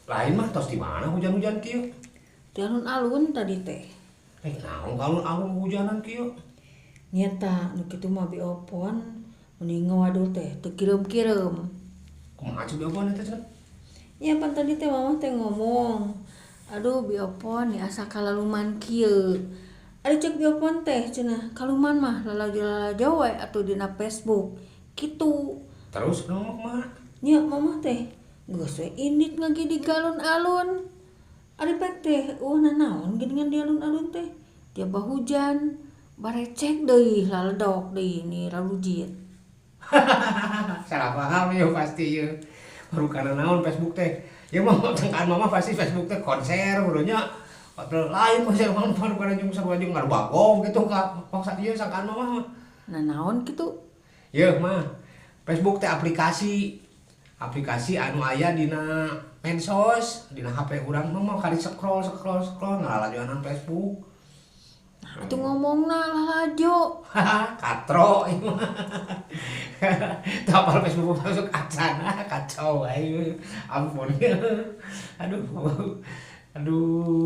Lain mah tos di mana hujan-hujan kieu? Di alun-alun tadi teh. Eh, naon ka alun-alun hujanan kieu? Nyata nu kitu mah Bi Opon mending ngawadul teh teu kireum-kireum. Kumaha cek Bi Opon eta cenah? Nya pan tadi teh Mamah teh ngomong, aduh, Bi Opon nih asa kalaluman kieu. Ari cek Bi Opon teh cenah kaluman mah lalajo-lalajo we atuh dina Facebook. Kitu. Terus nu kumaha? Nya Mamah teh geus we indit ngagi di alun-alun. Ari pek teh euweuh nanaon geuningan di alun-alun teh. Tiaba hujan, barecek deui, laledok deui ni rarujit. Salah paham ya pasti ya. Baru karena naon Facebook teh. Ya mah sangkaan Mama pasti Facebook teh konser nya. Padahal lain konser mah baru karena jeung sarua jeung ngadu bagong gitu ka maksa ieu sangkaan Mama mah. Nah, naon kitu? Yeuh mah Facebook teh aplikasi aplikasi anu aya dina medsos, dina HP urang mah mah kali scroll scroll scroll ngalalajoanan Facebook. Nah, atuh ngomongna lalajo. Katro ieu mah. Teu apal Facebook masuk acana kacau aing. Ampun. Aduh. Aduh.